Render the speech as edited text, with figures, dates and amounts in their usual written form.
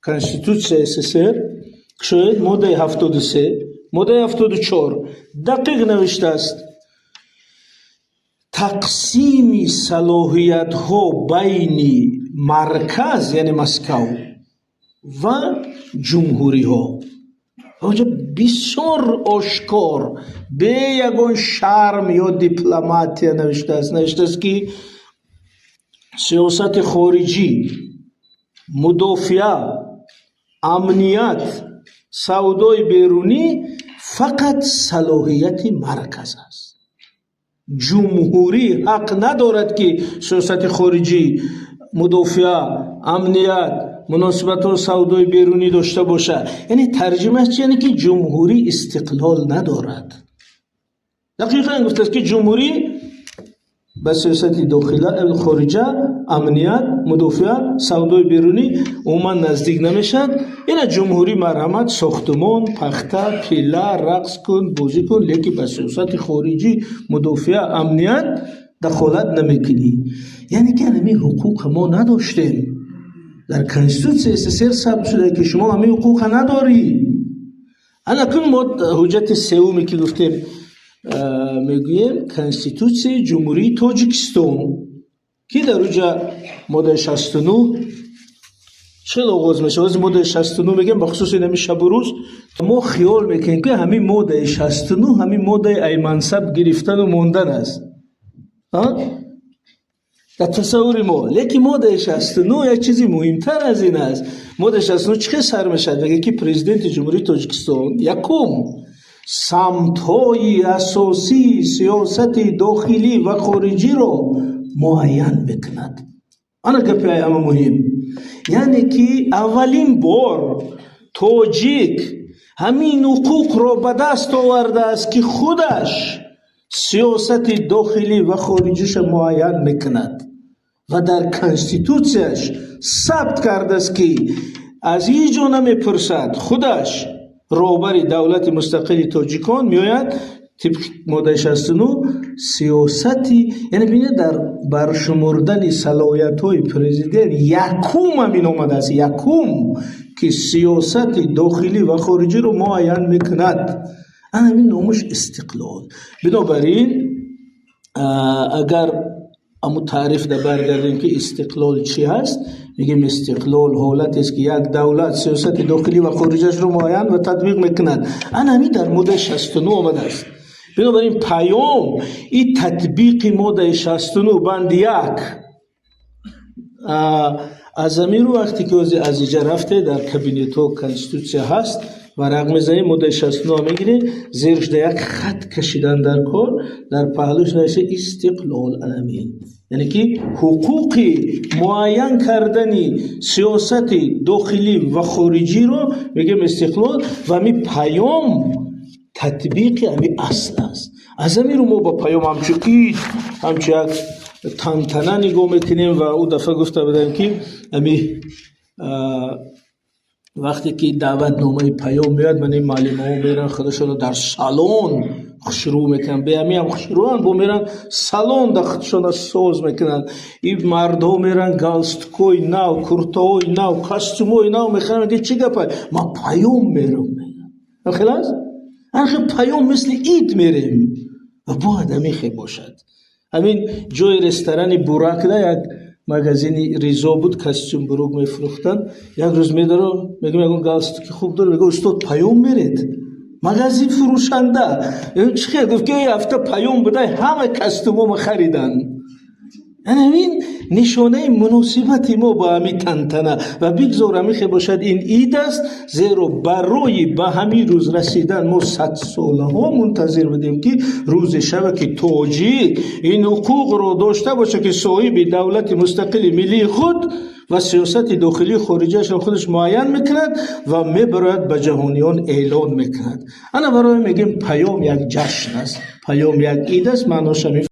Конститутсияи СССР кушоед, моддаи 73, моддаи 74 дақиқ навиштааст: тақсими салоҳиятҳо байни марказ, яъне Москав, ва ҷумҳуриҳо. Онҷо бисёр ошкор, бе ягон шарм ё дипломатия навиштааст, ки сиёсати хориҷӣ, мудофиа, амният, савдои берунӣ фақат салоҳияти марказ аст. Ҷумҳурӣ ҳақ надорад, ки сиёсати хориҷӣ, мудофиа, амният, муносибатҳо, савдои берунӣ дошта бошад. Яъне тарҷимааш чи? Яъне ки ҷумҳурӣ истиқлол надорад. Дақиқан гуфтааст, ки ҷумҳурӣ ба сиёсати дохила, хориҷа, амният, мудофиа, савдои берунӣ умуман наздик намешавад. Ина ҷумҳурӣ марҳамат, сохтумон, пахта, пила, рақс кун, бозӣ кун, лекин ба сиёсати хориҷӣ, мудофиа, амният дахолат намекунӣ. Яъне ки ҳамин ҳуқуқа мо надоштем. Дар Конститутсияи СССР сабт шуда, ки шумо ҳамин ҳуқуқа надорӣ. Анакун мо ҳуҷҷати сеюме, ки гуфтем, мегӯем Конститутсияи Ҷумҳурии Тоҷикистон, ки дар уҷа моддаи 69 чӣ хел оғоз мешавад. Ози моддаи 69 мегӯем, бахусус ин ҳамин шабу рӯз мо хиёл мекунем, ки ҳамин моддаи 69 ҳамин моддаи ай мансаб гирифтану мондан аст дар тасаввури мо. Лекин моддаи 69 як чизи муҳимтар аз ин аст. Моддаи 69 чӣ хел сар мешавад? Мегӯяд, ки Президенти Ҷумҳурии Тоҷикистон якум самтҳои асосии сиёсати дохилӣ ва хориҷиро муайян мекунад. Ана гапи ҳама муҳим, яъне ки аввалин бор тоҷик ҳамин ҳуқуқро ба даст овардааст, ки худаш сиёсати дохилӣ ва хориҷиша муайян мекунад, ва дар конститутсияш сабт кардааст, ки аз ҳеҷ ҷо намепурсад, худаш роҳбари давлати мустақили тоҷикон меояд, тибқи моддаи 69 сиёсати, яъне бинед, дар баршумурдани салоҳиятҳои президент якум ҳамин омадааст, якум, ки сиёсати дохилӣ ва хориҷиро муайян мекунад. Ана ҳамин номаш истиқлол. Бинобар ин, агар аму таърифда баргардем, ки истиқлол чӣ ҳаст, мегӯем: истиқлол ҳолатест, ки як давлат сиёсати дохилӣ ва хориҷиашро муайян ва татбиқ мекунад. Ана ҳамин дар моддаи 69 омадааст. Бинобар ин паём и татбиқи моддаи 69 банди 1. Аз ҳамин рӯ, вақте ки ози аз иҷа рафте, дар кабинетҳо конститутсия ҳаст, варақ мезанем, моддаи 69 мегирем, зераш да як хат кашидан дар кор, дар паҳлӯш навишта истиқлол. Анамин, яъне ки ҳуқуқи муайян кардани сиёсати дохилӣ ва хориҷиро мегӯем истиқлол. Ва ҳамин паём татбиқи ҳамин асл аст. Аз ҳамин рӯ мо ба паём ҳамчун ид, ҳамчун як тантана нигоҳ мекунем. Ва ӯ дафъа гуфта будам, ки ҳами вақте ки даъватномаи паём меояд, ман ин муаллимаҳо меран, худашонро дар салон хушрӯ мекунанд. Беҳамиам хушрӯанд, бо меран салон да худшона соз мекунанд. И мардҳо меран, галстукҳои нав, куртаҳои нав, костюмҳои нав мехаранд. Мегӯяд: «Чӣ гапа?» «Ман паём мерам». Хел аст, анхел паём мисли ид мерем ва бояд ҳамин хел бошад. Ҳамин ҷои ресторани Буракда як магазини Ризо буд, костюм брюк мефурӯхтанд. Як рӯз медаром, мегӯям: «Ягон галстуки хуб дор?» Мегӯ: «Устод, паём меред». Магазин фурӯшанда чӣ хел? Гуфт, ки ҳафта паём будай, ҳама костюмома хариданд. Ҳамин нишонаи муносибати мо ба ҳамин тантана. Ва бигзор ҳамин хел бошад. Ин ид аст, зеро барои ба ҳамин рӯз расидан мо садсолаҳо мунтазир будем, ки рӯзе шава, ки тоҷик ин ҳуқуқро дошта бошад, ки соҳиби давлати мустақили миллии худ ва сиёсати дохилии хориҷиашро худаш муайян мекунад ва мебарояд, ба ҷаҳониён эълон мекунад. Ана барои мегӯем, паём як ҷашн аст, паём як ид аст, маънош ҳамин.